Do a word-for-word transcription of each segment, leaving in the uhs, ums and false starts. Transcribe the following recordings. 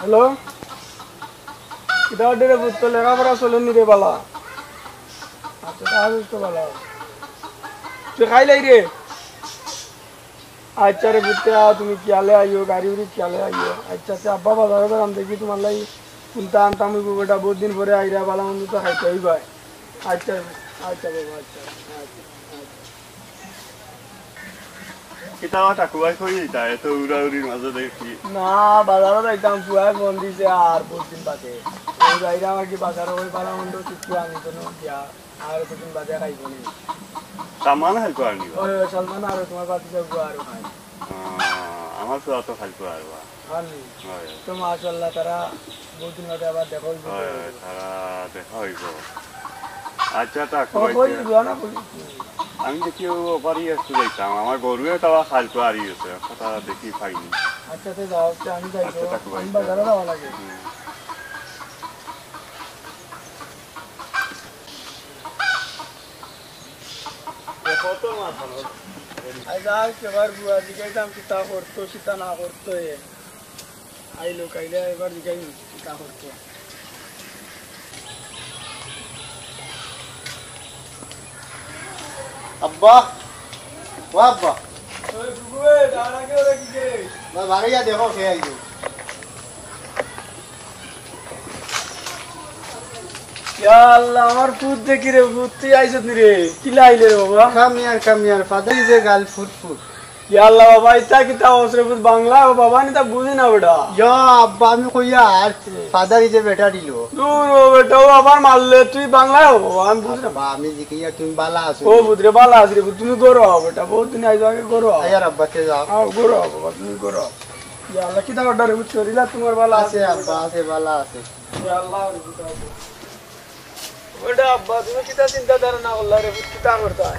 হ্যালো, কিতা অর্ডার রে পুত, তোর লেখাপড়া চলেনি রে বালা? আচ্ছা, তা আসিস তো বালা। তুই খাইলাই রে? আচ্ছা রে পুত, আ, তুমি খিয়ালে আইও, গাড়ি উড়ি খিয়ালে আইও। আচ্ছা, আচ্ছা, আব্বা বাজারো যাইরাম, দেখি তুমার লাগি কুনতা আনতাম অইবো বেটা, বউত দিন পরে আইরা, বালা মন্দ তো খাইতে অইবো। আচ্ছা, আচ্ছা বাবা, আচ্ছা, আচ্ছা, আচ্ছা। কিতা বা টাকু ভাই, কই যাইতা? এত উড়াউড়ির মাঝে দেখি। না, বাজারো যাইতাম, ফুয়ায় ফোন দিছে আর বউত দিন বাদে। অউ যাইরাম আর কি বাজারো, অউ বালা মন্দ কিচ্ছু আনি তো না, দিয়া আর কতদিন বাদে খাইবো নি। সালমান খাইতো আনি বা? ওই, ওই, সালমান আর তুমার বাতিজা অগু আরো খায়। আহ, আমার ফুয়া তো খাইতো আর বা। খাননি? হয়। তো মাশাআল্লাহ, তারা বউত দিন বাদে আবার দেখা অইবো। হয়, হয়, তারা দেখা অইবো। আচ্ছা, তা ও, কই কই যাইতা? যাইবা না, কই? আমি দেখি অউ বাড়ি একটু যাইতাম, আমার গরুয়ে তারা খাইতো আরি আছে, কথা দেখি পাইনি। আচ্ছা, তে যাও, তে আমি যাই আচ্ছা, তো, তা কই আমি যাইতা? বাজারো যাওয়া লাগে। হুম। আইজ আইজ এবার বুয়া জিগাইতাম কিতা করতো, কিতা না করতো এ। আইলো, কাইলে এবার জিগাইমু কিতা করতো। আব্বা, ও আব্বা। ওই বুবু, এ, দাঁড়া কে ওরা কি কে? বা-, বাড়ি যা দেখো, কে আইলো। ইয়া আল্লাহ, আমার পুত দেখি রে, পুত তুই আইছত নি রে? কিলা আইলে রে বাবা? Come here, come here, father is a girl, foot, foot. ইয়া আল্লাহ বাবা, ইতা কিতা অস রে পুত? বাংলা ও বাবা, নি তা বুঝি না বেটা। ইয়া আব্বা, আমি কইয়ার, father is a better দিল। দূর ও বেটা, ও আবার মারলে, তুই বাংলায় হ বাবা, আমি বুঝি না। আব্বা, আমি জিকাইয়ার তুমি বালা আছো? ও পুত রে, বালা আছি রে পুত, তুমি ঘরো আও বেটা, বউত দিন আইছো, আগে ঘরো আও। আইয়ার আব্বা, তে যাও। আও, ঘরো আও বাবা, তুমি ঘরো আও। ইয়া আল্লাহ, কিতা অর্ডার রে পুত, শরীলা তুমার বালা আছে আছে? আব্বা, আছে, বালা আছে। ইয়া আল্লাহ রে পুত, আও। ওটা আব্বা, তুমি কিতা চিন্তা ধারণা করলা রে পুত, কিতা করতা?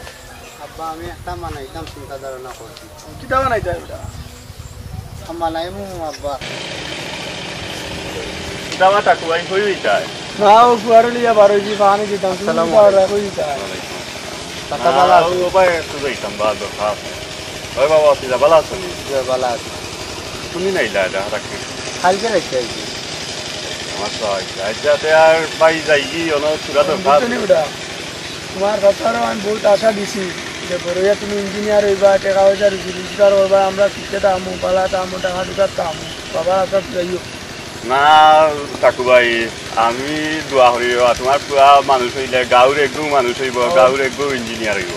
আব্বা, আমি একটা বানাইতাম চিন্তা ধারণা করছি। কিতা বানাইতা ওটা? আমি বানাইমু আব্বা। কিতা বা টাকু ভাই, কই যাইতায়? না, ও ফুয়ারে লইয়া বার অইছি, পানি দিতাম। তুমি আসসালামু কিতা আলাইকুম। কই যাইতায়? ওয়ালাইকুম আসসালাম। কাকা, বালা আছো? ও ভাই, একটু যাইতাম, বা দরকার। ওই বাবা, আপনি যা বালা আছেন? জি, বালা আছি। তুমি নাই, দা, দা, রাখি। কালকে রাখতে আইছি। আমার তো আইছে। আচ্ছা, তে আর ভাই যাই কি, অন্য চূড়া দরকার? বুঝছো নি বেটা? তোমার কথারও আমি বহুত আশা দিছি যে বড় হইয়া তুমি ইঞ্জিনিয়ার হইবা, টাকা পয়সা রুজি রোজগার করবা, আমরা সুখে থাকমু, বালা থাকমু, টাকা টুকা থাকমু। বাবার আশা পুরাইও। না, টাকু ভাই, আমি দোয়া করি, আর তোমার পুয়া মানুষ হইলে গাঁওর একগু মানুষ হইব, ও। গাঁওর একগু ইঞ্জিনিয়ার হইব।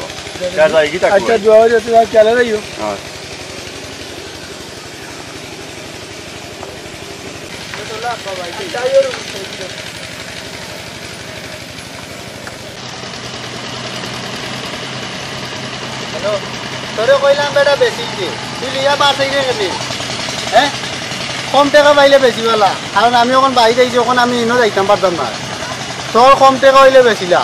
তা যাই কি টাকু আচ্ছা, ভাই? দোয়া করি, তুমি খেয়ালে যাইও। হ্যাঁ। হ্যালো, তোরে কইলাম বেটা বেচিল দে, তুই লিয়া পারছস নি কেনে? হ্যাঁ, কম টেকা পাইলে বেচিবালা, কারণ আমি অখন বাইরে আইছি, অখন আমি ইনো যাইতাম পারতাম না। তোর কম টেকা অইলে বেচিলা।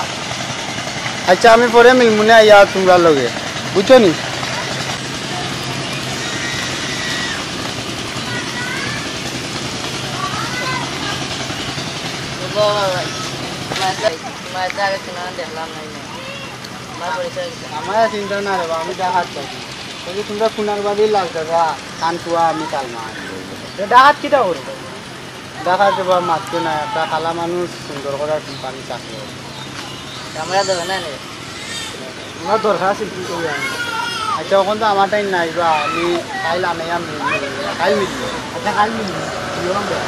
আচ্ছা, আমি পরে মিলমুনে আইয়া তুমরার লগে, বুঝছো নি? ও বাবা, ভাই, তোমার তো, তোমার তো আগে কোনো দেখলাম নাই না। আমার পরিচয় দিতে। আমার চিন্তা না রে বা, আমি দেখাত থাকি। যদি তোমরা খুনার বাদে লাগতে যা, কান কুয়া আমি কাল মার। তো ডাকাত কিতা করবো? ডাকাত রে বা মারতে না, একটা কালা মানুষ সুন্দর করার কোম্পানি চাকরি করে। আমরা দেবে না রে। আমার দরকার আছে, কি করি আমি? আচ্ছা, অখন তো আমার টাইম নাই বা, আমি কাইল আনাই আমি কাইল মিলবো। আচ্ছা, কাইল মিলবো।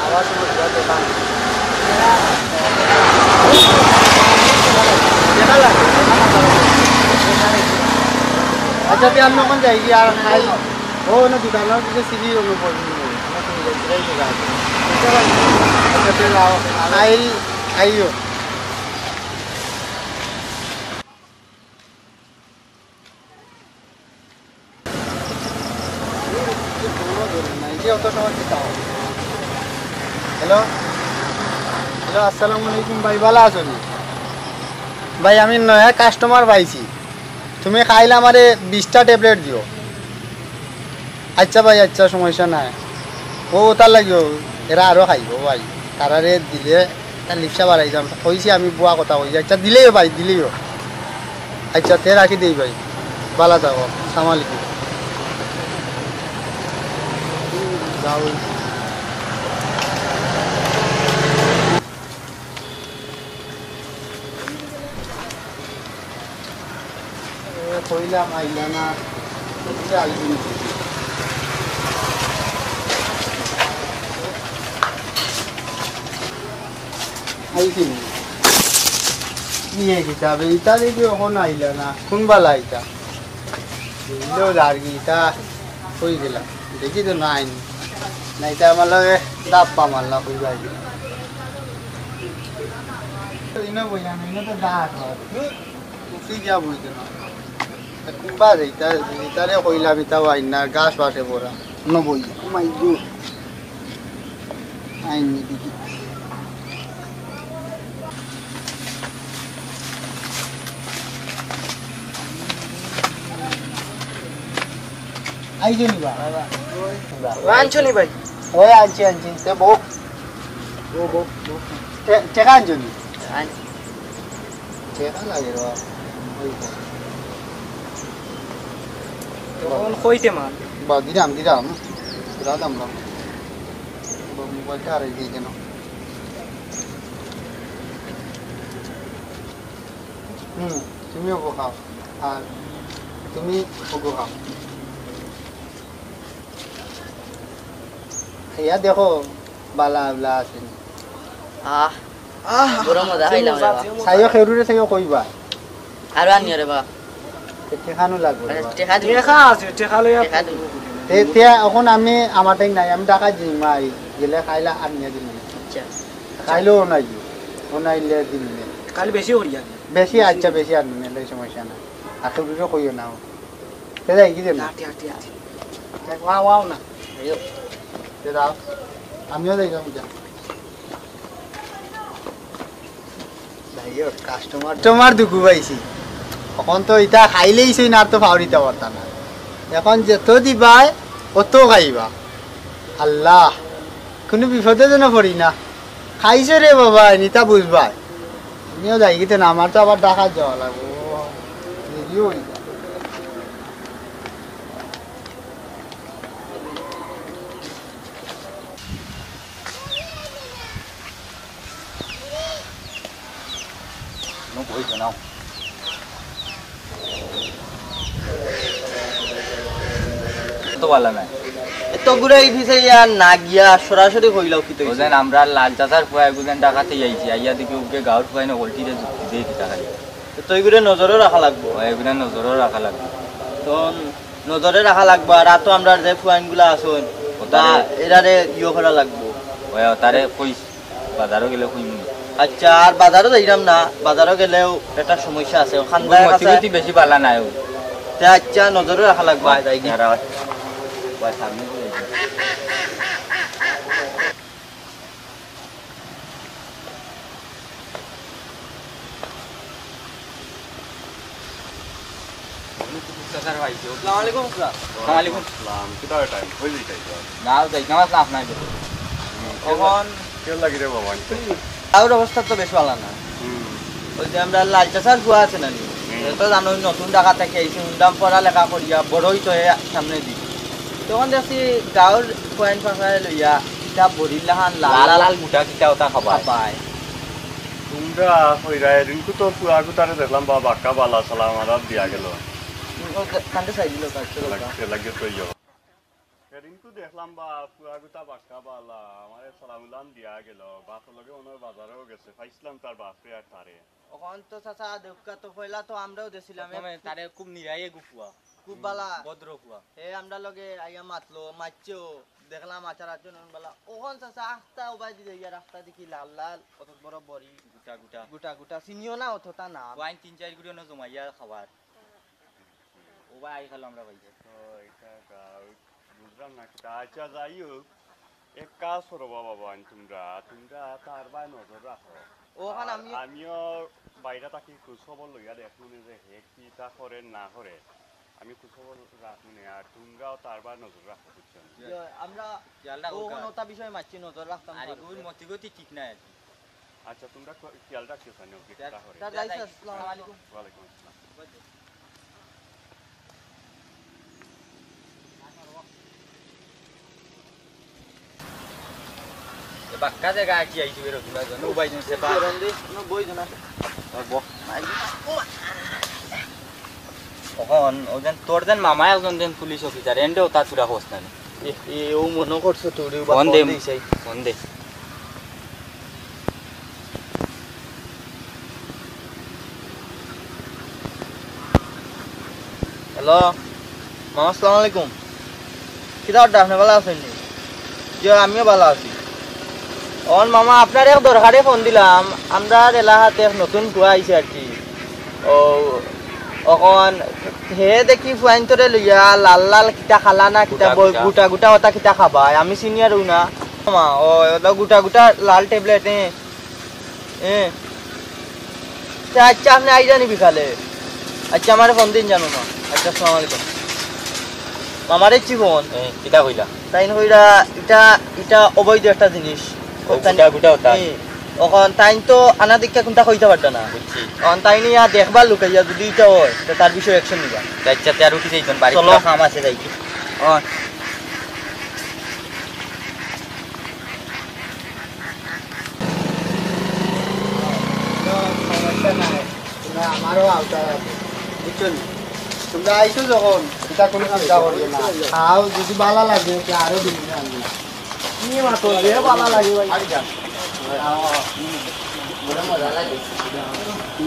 আবার সময় ঘুরা দোকান। দেখা লাগে। আচ্ছা, তুই আমি অখন যাই কি আর কাইল? ও, না, দোকানের দিকে সিঁড়ি অন্য পড়বি। আচ্ছা, তুই যাও। কাইল আইও। হ্যালো, হ্যালো, আসসালামু আলাইকুম ভাই, বালা আছো নি? ভাই, আমি নয়া কাস্টমার পাইছি, তুমি কাইল আমারে বিশটা ট্যাবলেট দিও। আচ্ছা ভাই, আচ্ছা, সমস্যা নাই। ও, তার লাগিও, এরা আরো খাইবো ভাই, তারারে দিলে তার লিপসা বাড়াই যাম। কইছি আমি বুয়া কথা কইছি। আচ্ছা, দিলেইও ভাই, দিলেইও। আচ্ছা, তে রাখি দেই ভাই। বালা থাকো। সালাম আলাইকুম। যাও। কইলাম আইলা না, বুঝতে আইলি না। আইছি নি? ইয়ে কিতাবে, ইতা দেখি অখন আইলা না। কোন বালা ইতা? বুঝলো আর কি, ইতা কই গেলা? দেখি তো নাই। না, ইতা আমার লগে দাপ্পা মারলা, কই যাই? তো ইনো বইয়া না, ইনো তো দাঁত হয়। উঠি গিয়া বইতে না। কুম্বা যেটা, যেটারে কইলাম, ইটাও আইন না, গাছ পাশে পড়া। নবই। মাই গো। আইন নি দেখি। আইছে নি বা? আনছো নি ভাই? ওই আনছি, আনছি। তে বউ। বউ, বউ, বউ। তে, টেকা আনছো নি? আনছি। টেকা লাগে রে বা। ওই বউ। তখন কইতে মা? বা, দিরাম, দিরাম। Dirham, dirham. বা, মোবাইলটা আর এই যে কেন? হুম, তুমিও বউ খাও। আর তুমি ওগো খাও। খাইয়া দেখো, বালা উলা আছে নি। আহ, আহ, বড় মজা খাইলাম রে বা। চাইও খেরুরে চাইও কইবা। আর আনিও রে বা। তে টেকানো লাগবো রে বা। টেকা দিবি। টেকা আছে, টেকা লইয়া টেকা দিবি। তে, তে এখন আমি আমার টাইম নাই, আমি টাকা দিম আই, গেলে খাইলা আর নিয়ে দিম। আচ্ছা। খাইলেও নাই, ও নাইলে দিম নে। খালি বেশি করিয়া দে। বেশি, আচ্ছা, বেশি আর নিলে সমস্যা নাই। আর খেরুরে কইও না। তে যাই কি দেন? আটি, আটি, আটি। ওয়া, ওয়াও না। আইও। তে যাও। আমিও যাইলাম যা। যাই হোক, কাস্টমার, কাস্টমার দুগু পাইছি। এখন তো ইটা খাইলেই সই না, আর তো ফাউরিতা পারতা না। এখন যত দিবায়, অত খাইবা। আল্লাহ, কোনো বিপদে যেন পড়ি না। খাইছো রে বাবা, নিতা বুঝবায়। আমিও যাই গিতে না, আমার তো আবার ঢাকা যাওয়া লাগবো। দেরিও হই যায়। নো, বই তো নাও। তো ভালা নাই। এত ঘুরে এই পিছে ইয়া না গিয়া সরাসরি কইলাও কি তো হইছে? বুঝেন, আমরা লাল চাচার ফুয়া এগুজন ডাকাতে আইছি, আইয়া দেখি উগে গাঁওর ফুয়াইন অকলটিরে যুক্তি দেই কিতা খালি। তো এগুরে নজরও রাখা লাগবো। ওই এগুরে নজরও রাখা লাগবো। তখন নজরে রাখা লাগবো। আর তো আমরা যে ফুয়াইনগুলা আছইন, ওতারে বা এরারে ইয়ে করা লাগবো। ওই ওতারে কইস, বাজারও গেলে কইমু। আচ্ছা, আর বাজারও যাইরাম না, বাজারও গেলেও একটা সমস্যা আছে। ওখান ওই মতি গতি বেশি বালা নাই ও। তে আচ্ছা, নজরে রাখা লাগবো। আয়, যাই গি। আর আয়। ওই সামনে দিয়ে যাই। চাচার ভাই, কেউ আসসালামু আলাইকুম, চাচা। ওয়ালাইকুম আসসালাম। কিতা অয় টাইম? কই যাইতায়? না, যাইতাম আসলে আপনার কাছে। হুম, অখন কিতা লাগি রে বাবা? গাঁওর অবস্থা তো বেশ ভালা না। হুম। ওই যে আমরা লাল চাচার ফুয়া আছে না নি? হুম। এ তো জানো, নতুন ঢাকা থাকি আইছে, হুনলাম পড়ালেখা করিয়া বড়ই তো হে সামনে দি। তখন দেখছি গাঁওর ফুয়াইন ফাঁকায় লইয়া কিতা বড়ির লাখান লাল লাল লাল লাল গুটা কিতা ওটা খাবায়। খাবায়। তোমরা কইরা এদিনকু তো ফুয়া গুতারে দেখলাম বা বাক্কা বালা সালাম আদাব দিয়া গেল। ও, কান্দে চাই দিল, কান্দে চাই দিল। লাগে, লাগে তো ইয়ো। এদিনকু দেখলাম বা ফুয়া গুতা বাক্কা বালা, আমারে সালাম উলাম দিয়া গেল। বাপর লগে মনে হয় বাজারেও গেছে, পাইছিলাম তার বাপরে আর তারে। অখন তো চাচা দেখা তো পয়লা তো আমরাও দেখছিলাম। প্রথমে তারে খুব নিরাইয়ে গু ফুয়া। খুব বালা। ভদ্র ফুয়া। হে আমরার লগে আইয়া মাতলো, মাতছেও, দেখলাম আচার আচরণ বালা। অখন চাচা আখতা উবাই দি যাইয়া রাস্তা দেখি লাল লাল, অত বড় বড়ি। গুটা গুটা। গুটা গুটা, চিনিও না অতটা নাম। ওয়াইন তিন চাইর গুড়ি অনো জমাইয়া খাবার। ও ভাই, আই খালো আমরা ভাই। ও, এটা কা-, বুঝলাম না কিতা। আচ্ছা, যাই হোক, এক কাজ করো বাবা, বাবা, তোমরা, তোমরা তার বায় নজর রাখো। অখান আর আমি আমিও বাইরে থাকি খোঁজ খবর লইয়া দেখমু নে যে হে কিতা করে না করে। আমি খোঁজ খবর রাখমু নে, আর তোমরাও তার বায় নজর রাখো, বুঝছো নি? ইয়ে, আমরা খেয়াল রাখো ও কা। কোনো তা বিষয়ে মারছি নজর রাখতাম আর পারবো। এগুর মতি গতি ঠিক নাই আর কি। আচ্ছা, তোমরা খ-, খেয়াল রাখিও কেন, ওকে তা-, কিতা করে। তা যাই, আসসালামু আলাইকুম। ওয়ালাইকুম আসসালাম। এ বাক্কা জাগা আটি আইছি বেরো, তোমরা জানো, উবাই দিন সে বা। বই দেনা। আর বহ। অখন ও যেন, তোর যেন মামা একজন যেন পুলিশ অফিসার, এনরেও তা তোরা কস না নি। এ, এ, ও মনো করছো তোরে, ও বা ফোন দে, ফোন দে, ইসাই। ফোন দে। হ্যালো, মামা, আসসালামু আলাইকুম। কিতা অইছে, আপনে ভালা আছইন নি? জি, আমিও ভালা আছি। অখন মামা, আপনারে এক দরকারে ফোন দিলাম। আমরার এলাকাত এক নতুন ফুয়া আইছে আর কি। ও, অখন হে দেখি ফুয়াইন্তরে লইয়া লাল লাল কিতা খালা না কিতা গুটা বই-, গুটা। গুটা গুটা অতা কিতা খাবায়, আমি চিনিয়ারও না। মামা, ও, অতা গুটা গুটা লাল ট্যাবলেট, এ। এ। তে আচ্ছা, আপনে আইরা নি বিকালে? আচ্ছা, আমারে ফোন দিন জানো না। আচ্ছা, আসসালামু আলাইকুম। মামারে কি ফোন? এ, কিতা কইলা? তাইন কইরা, ইটা, ইটা অবৈধ একটা জিনিস। ও, তাইন গুটা গুটা অতা। এ, অখন তাইন তো আনা দেখিয়া কুনটা কইতা পারতা না। বুঝছি। অখন তাইন ইয়া দেখবা লুকাইয়া, যদি ইটা অয়, তে তার বিষয়ে action নিবা। আচ্ছা, তে আর উঠি যাইতন, বাড়িত চলো। কাম আছে, যাই কি? অ। কোনো সমস্যা নাই, তোমরা আমারও আওতায় আছো, বুঝছো নি? তোমরা আইছো যখন, ইটা কোনো চিন্তা করিও না। খাও, যদি ভালা লাগে, তে আরো দুই দিন আনবো। কি মাতো, যে ভালা লাগে ভাই। খাও,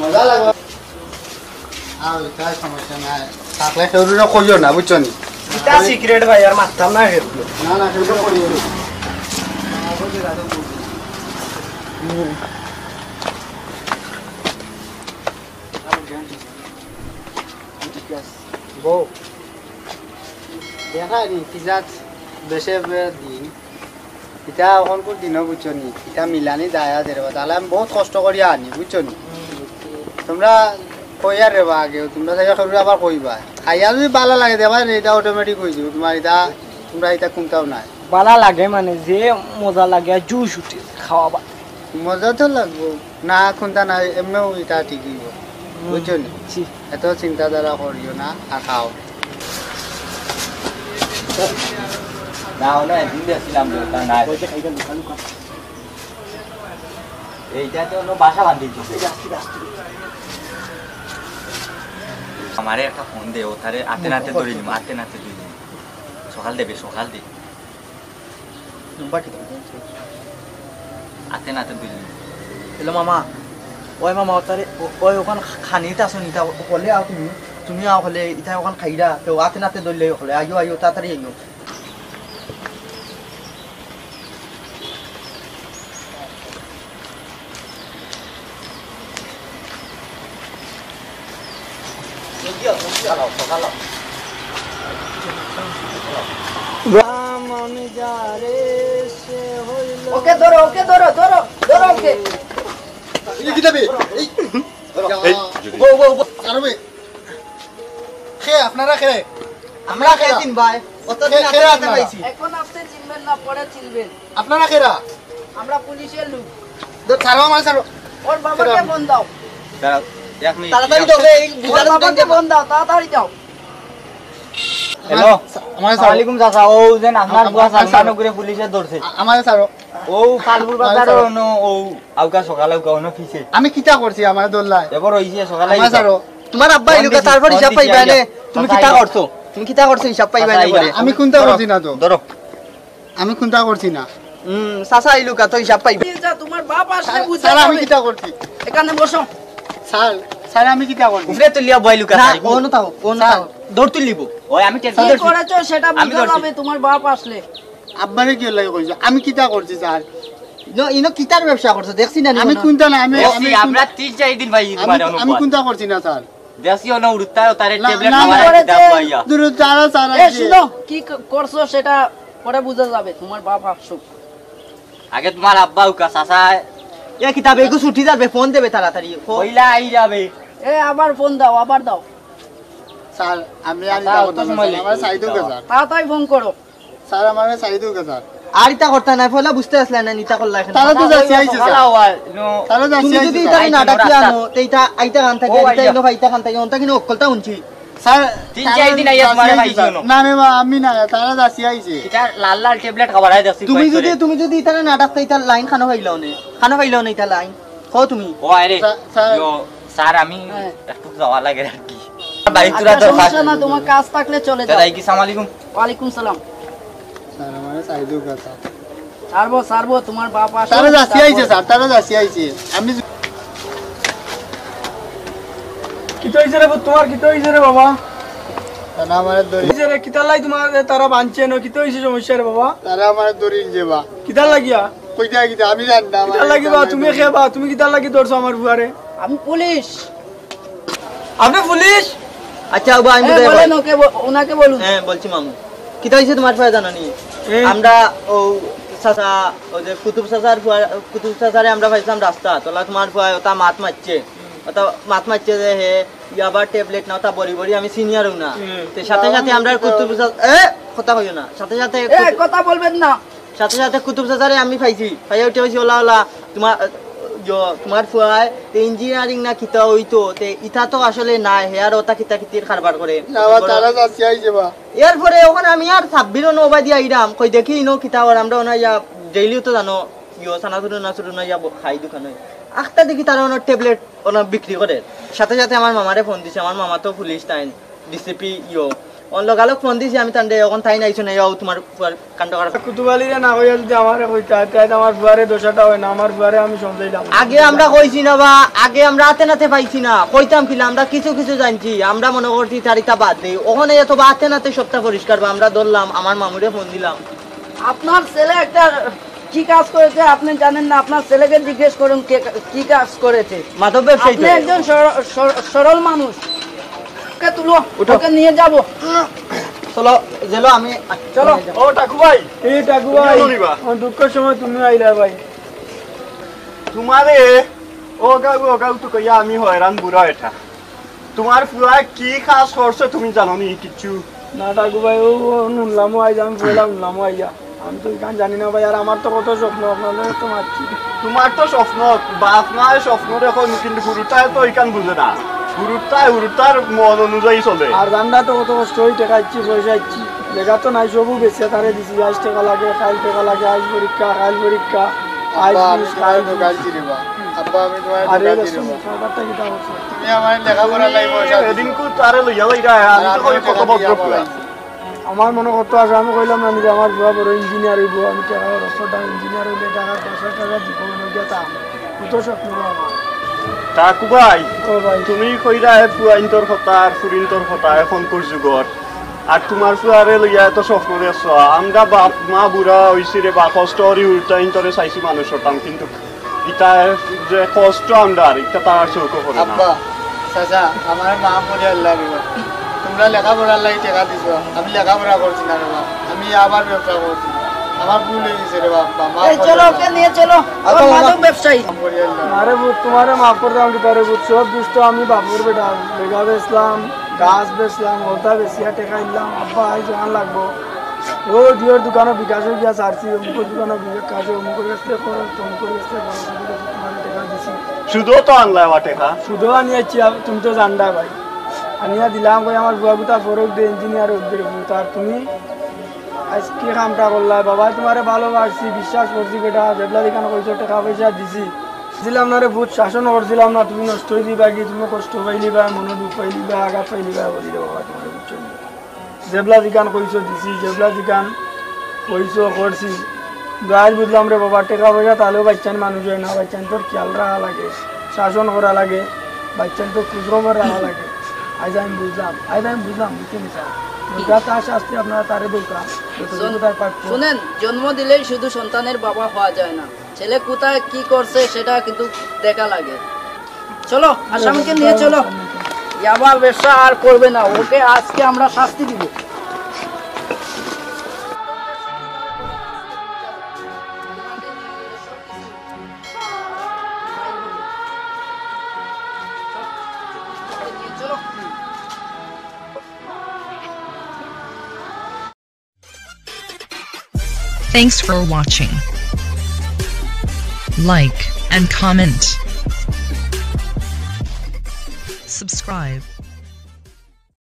মজা লাগে। খাও, ইটা সমস্যা নাই। থাকলে কেউরে কইও না, বুঝছো নি? ইটা secret ভাই, আর মাততাম না কেউরে। না, না, কেউরে কইও না। বউ, দেখা নি, কি জাত দেশে দিন। ইটা অখনকুর দিনও বুঝছো নি, ইটা মিলানি দায়া দের বা, তাইলে আমি বউত কষ্ট করিয়া আনি, বুঝছো নি? তোমরা কইয়ার রে বা আগেও, তোমরা চাইয়া কেউরে আবার কইবা। খাইয়া যদি ভালা লাগে, দেখবা নি, ইটা automatic অইযিবো। তোমরা ইটা, তোমরা ইটা কুনটাও নাই। ভালা লাগে মানে, যে মজা লাগে, আর জুশ উঠে খাওয়া বা। মজা তো লাগবো। না, কুনটা না, এমনেও ইটা ঠিক অইবো। হুম, বুঝছো নি? জি। এত চিন্তাধারা করিও না, আর খাও। না, অনো একদিন দেখছিলাম যে ওটা নাই। এইটা তো অনো বাসা বান্ধি দিছে। আমারে একটা ফোন দে, ও তারে আতে নাতে ধরি নিমু, আতে নাতে ধরি নিমু। সকাল দেবে, সকাল দে। নাম্বার কিতা? আতে নাতে ধরি নিমু। হ্যালো মামা, ওই মামা, ও তারে, ও-, ওই অখান খানিত আছো নি, তা হকলে আও তুমি, তুমি আও হকলে, ইতা অখান খাইরা, তো আতে নাতে ধরলে হকলে, আইও, আইও, তাড়াতাড়ি আইও। ওকে ধরো, ওকে ধরো, ধরো, ধরো ওকে। এই কিতা বে? এই, এই। বউ, বউ, বউ। আরে বে। খে, আপনারা খে? আমরা খে তিন ভাই। অতদিন খে, আগে খে রাতে আপনারা? পাইছি। এখন আপনি চিনবেন না, পরে চিনবেন। আপনারা কেরা? আমরা পুলিশের লোক। ধর, ছাড়ো আমার, ছাড়ো। ওর বাবাকে ছাড়ো। ফোন দাও। দাঁড়াও, এক মিনিট। তাড়াতাড়ি দাও, এই ওর বুঝার বাবাকে দোকান ফোন দাও, তাড়াতাড়ি দাও। হ্যালো। আমার, আমার ছাড়ো। ওয়ালাইকুম চাচা, ও যে আপনার আমার, বুয়া আমার ছাড়ো। সালমান ওগুরে পুলিশে ধরছে। আ-, আমার ছাড়ো। ও ফালপুর আমার বাজার ছাড়ো। অনো, ও আউকা সকালে আউকা অনো পিছে। আমি কিতা করছি আমার দোল্লায়? এবার অইছে সকালে আমার আউকা। ছাড়ো। তোমার আব্বা ফোন আইলুকা, দিছি, তারপর ফোন হিসাব দিছি, পাইবা আইয়া। নে। তুমি চাচা কিতা আইয়া। করছো? তুমি কিতা করছো হিসাব পাইবা চাচা নে আইয়া। পরে? আমি কুনতা ধরো, করছি না তো। ধরো। আমি কুনতা করছি না। হুম, চাচা আইলুকা তো হিসাব পাইবা। এই যা, তোমার বাপ আসলে স্যার, বুঝা স্যার, আমি যাবে। কিতা করছি? এখানে বসো। স্যার, স্যার, আমি কিতা করছি? উপরে তুলিয়া বইলুকা, না, স্যার। অনো থাকো, অনো স্যার। থাকো। দৌড় তুলিব। ওই আমি টেনশন কি করছি। করেছো সেটা আমি বুঝা ধরছি। যাবে তোমার বাপ আসলে। আব্বারে কিওর লাগি কইছো? আমি কিতা করছি, স্যার? ইনো, ইনো কিতার ব্যবসা করছো? দেখছি না নি আমি মনে হয়। কুনতা না, আমি, দেখছি, আমি কুন-, আমরা তিন চার দিন ভাই আমি, মানে আমি অনুবাদ। কুনতা করছি না, স্যার। দেখছি অনো উড়তা, তারে না, ট্যাবলেট না, খাওয়ার না। একটা দাম পাইয়া। দূর, দাঁড়া, স্যার, এ, আছে। শুনো, কি ক-, করছো সেটা পরে বুঝা যাবে, তোমার বাপ আসুক। আগে তোমার আব্বা উকা, চাচা। এ কিতা বে, এগু ছুটি যাবে, ফোন দেবে তাড়াতাড়ি। ফোন। কইলা আই যাবে। এ, আবার ফোন দাও, আবার দাও। স্যার, আমি আর চাচা, ইতা অত করতাম না, সময় স্যার, আমার লেগে সাইডে গেছে। উঠে স্যার। তাড়াতাড়ি ফোন করো। স্যার, আমার সাইডে গেছে, স্যার। আর ইতা করতা না, পয়লা বুঝতে আসলে না, ইতা করলা এখন। তারা তো যাচ্ছি আইছে, স্যার। সকাল আওয়াজ, নো। তারা যাচ্ছি তুমি আইছে, যদি স্যার। ইতা না ডাকিয়া আনো, তে ইতা আইতা কান থাকে, ও, ইতা আইয়া। ইনো ভাই ইতা কান থাকে, অন্তা কিনো অকলতা হুনছি। স্যার, তিন তারা চার দিন আইয়া যাচ্ছি তোমার আইছে, ভাই স্যার। জানো। না রে বা, আমি না, তারা যাচ্ছি আইছে। ইতা লাল লাল ট্যাবলেট খাবার আই দেখছি তুমি কয়েক যদি, করে। তুমি যদি ইতারে না ডাকতা, ইতার লাইন খানো পাইলাও নে। খানো পাইলাও নে ইতার লাইন। কও তুমি। ও আরে, স্যার, স্যার। ইয়ো, স্যার, আমি হ্যাঁ। একটু যাওয়া লাগে আর কি। ভাই, তোরা আচ্ছা, দরকার। সমস্যা না, তোমার কাজ থাকলে চলে যাও। দাদা, কি সালাম আলাইকুম। ওয়ালাইকুম সালাম। স্যার, আমার সাইডে উঠা, স্যার। ছাড়বো, ছাড়বো, তোমার বাপ আসুক, তারা যাচ্ছি তারপর। আইছে, স্যার, তারা যাচ্ছি আইছে। আমি কিতা অইছে রে, তোমার কিতা অইছে রে বাবা? তারা আমার দড়ি। অইছে রে, কিতার লাগি তোমার তারা বানছে না? কিতা অইছে সমস্যা রে বাবা? তারা আমার দড়ি যে বা। কিতার লাগিয়া? কইতা কিতা? আমি জানি না, আমার কিতার লাগি বা? তুমি কে বা? তুমি কিতার লাগি ধরছো আমার ফুয়ারে? আমি পুলিশ। আপনি পুলিশ? আচ্ছা, ওবা, আমি হ্যাঁ, বুঝাই বলেন, পারি। ওকে ব-, ওনাকে বলুন। হ্যাঁ, বলছি মামু। কিতা অইছে তোমার ফুয়ায় জানো নি? হ্যাঁ। আমরা ও চাচা, ওই যে কুতুব চাচার ফুয়া, কুতুব চাচারে আমরা পাইছিলাম রাস্তা, তোলা তোমার ফুয়ায় ওটা মাত মারছে। ওটা মাত মারছে যে হে ইয়াবার ট্যাবলেট না, ওটা বড়ি বড়ি, আমি চিনিয়ারও না। হুম। তে সাথে সাথে আমরা কুতুব চাচা, এ, কথা কইও না। সাথে সাথে এ, কুতুব কথা বলবেন না। সাথে সাথে কুতুব চাচারে আমি পাইছি, পাইয়া উঠে কইছি, "ওলা, ওলা, তোমার, আহ, ইয়ো, তোমার ফুয়ায় তে ইঞ্জিনিয়ারিং না কিতা অইতো, তে ইতা তো আসলে নাই, হে আর ওটা কিতা কিতির কারবার করে।" না, আবার তারা যাচ্ছি আইছে বা। এরপরে ওখানে আমি আর সাব্বিরও নৌবা দিয়া আইরাম, কই দেখি ইনো কিতা ওর, আমরা ওনা ইয়া ডেইলিও তো জানো, ইয়ো, সানাসুরু নাসুরু না ইয়া ব-, খাই দোকানে। আখতা দেখি তারা ওনার ট্যাবলেট ওনার বিক্রি করে। সাথে সাথে আমার মামারে ফোন দিছে, আমার মামা তো পুলিশ তাইন। ডিসিপি ইয়ো। অন লগালগ ফোন দিছি আমি তানরে, এখন তাইন আইছো না, ইয়াও তোমার ফুয়ার কাণ্ড কারখানা। কুতুব আলীরে না কইয়া যদি আমারে কইতা, তাই তো আমার ফুয়ারে দশাটা হয় না, আমার ফুয়ারে আমি সমঝাইলাম। আগে আমরা কইছি না বা, আগে আমরা হাতে নাতে পাইছি না, কইতাম কিলা, আমরা কিছু কিছু জানছি, আমরা মনে করছি চারিটা বাদ দেই, ওখানে এত বা হাতে নাতে সবটা পরিষ্কার বা, আমরা ধরলাম, আমার মামুরে ফোন দিলাম। আপনার ছেলে একটা কি কাজ করেছে আপনি জানেন না? আপনার ছেলেকে জিজ্ঞেস করুন কে কি কাজ করেছে। মাধব ব্যবসায়ী তো। আপনি একজন সর-, সর-, সরল মানুষ। ওকে তুলো, উঠো। ওকে নিয়ে যাব। চলো, জেলো আমি। চলো। ও টাকু ভাই। এই টাকু ভাই, তুমিও নিবা? আমার দুঃখের সময় তুমি আইলা ভাই। তোমারে ও গাউ, ও গাউ তো কইয়া আমি হয়রান বুড়া এটা। তোমার ফুয়ায় কি কাজ করছে তুমি জানো নি কিচ্ছু? না টাকু ভাই, ও, ও নুনলামও আইজ, আমি ফুয়েলা নুনলামও আইয়া। আমি তো ইখান জানি না ভাই, আর আমার তো কত স্বপ্ন, আপনার লগে তো মাতছি। তোমার তো স্বপ্ন, বাপ মায় স্বপ্ন দেখো, কিন্তু হুরুতায় তো ইখান বুঝে না। হুরুতায় হুরুতার মন অনুযায়ী চলে। আর ধান্দা তো কত কষ্ট অই টেকা ইচ্ছি, পয়সা ইচ্ছি। জাগা তো নাই, সবু বেচিয়া তারে দিছি। আইজ টেকা লাগে, কাইল টেকা লাগে, আইজ পরীক্ষা, কাইল পরীক্ষা, আইজ আব্বা, আমি বিষ, তোমার কাইল দোকান বিষ। চিনি বা। আব্বা, আমি তোমার আরে দোকান চিনি বা। সরকারটা কিতা করছে? তুমি আমার লেখাপড়ার লাগি পয়সা দিছো। এদিনকু তারে লইয়া যাইরা, আমি আর তো আমিও কই কত টেকা দিয়া ভদ্র পুয়া। পালাইছি। আমার মনে কত আছে, আমি কইলাম না নিজে, আমার ফুয়া বড় ইঞ্জিনিয়ার অইবো, আমি টেকা খরচ করতাম, ইঞ্জিনিয়ার অইলে টেকা দশ হাজার টেকা দিব, আমি গেতাম। কত স্বপ্ন আমার। টাকু ভাই, ও ভাই। তুমি কইরা হে ফুয়াইন্তর কথা আর ফুরিন্তর কথা এখনকুর যুগর। আর তোমার ফুয়ারে লইয়া এত স্বপ্ন দেখছো। আমরা বাপ মা বুড়া অইছি রে বা, কষ্ট করি হুরুতাইন্তরে চাইছি মানুষ করতাম, কিন্তু ইতা যে কষ্ট আমরার, ইতা তারার চউখো পড়ে না। আব্বা, চাচা, আমার মাফ করিয়া দিলাও রে বা। তোমরা লেখাপড়ার লাগি টেকা দিছো, আমি লেখাপড়া করছি না রে বা, আমি আবার ব্যবসা করছি। আমার ভুল অই গেছে রে বা, আব্বা, মাফ এই করিয়া চলো, দিলাও। ওকে নিয়ে চলো। আব্বা, ওর মাদক ব্যবসায়ী। মাফ করিয়া দিলাও। আরে ভূত, তোমারে মাফ করতাম কিতা রে ভূত? সব দুষ তো আমি বাপর বেটা, বেগা বেচলাম, গাছ বেচলাম, ওটা বেচিয়া টেকা আনলাম। আব্বা, আইজ অখান লাগবো। ও দিওর দোকানো বিকাশো গিয়া ছাড়ছি, অমুকর দোকানো বিকাশো, অমুকর গেছ থাকি খরচ, তমুকর গেছ থাকি খরচ, অমুকর গেছ থাকি তোমারে টেকা দিছি। সুদও তো আনলায় বা টেকা। সুদও আনি আইছি, আব-, তুমি তো জানরায় ভাই। আনিয়া দিলাম কই আমার ফুয়া গুতা পড়উক দে, ইঞ্জিনিয়ার অউক দে, আর তুমি আইজ কি কামটা করলায়? বাবায় তোমারে ভালোবাসছি, বিশ্বাস করছি বেটা, যেবলা যেখান কইছো টেকা পয়সা দিছি। দিছিলাম না রে ভূত, শাসন করছিলাম না, তুমি নষ্ট অই যিবায় গি, তুমি কষ্ট পাইলিবায়, মনো দুখ পাইলিবায়, আঘাত পাইলিবায়, বলি রে বাবা তোমারে, বুঝছো নি? যেবলা যেখান কইছো দিছি, যেবলা যেখান কইছো করছি। কিন্তু আইজ বুঝলাম রে বাবা, টেকা পয়সা থাকলেও বাইচ্চাইন মানুষ অয় না, বাইচ্চাইন্তর খিয়াল রাখা লাগে, শাসন করা লাগে, বাইচ্চাইন্তর খোঁজ খবর রাখা লাগে। আইজ আমি বুঝলাম, আইজ আমি বুঝলাম, বুঝছো নি স্যার? যা তার শাস্তি আপনারা তারে দেউক্কা, যতটুকু তার প্রাপ্য। শুনেন, জন্ম দিলেই শুধু সন্তানের বাবা হওয়া যায় না, ছেলে কোথায় কি করছে সেটা কিন্তু দেখা লাগে। চলো, আসামিকে নিয়ে চলো। ইয়াবার ব্যবসা আর করবে না, ওকে আজকে আমরা শাস্তি দিব। Thanks for watching. Like and comment. Subscribe.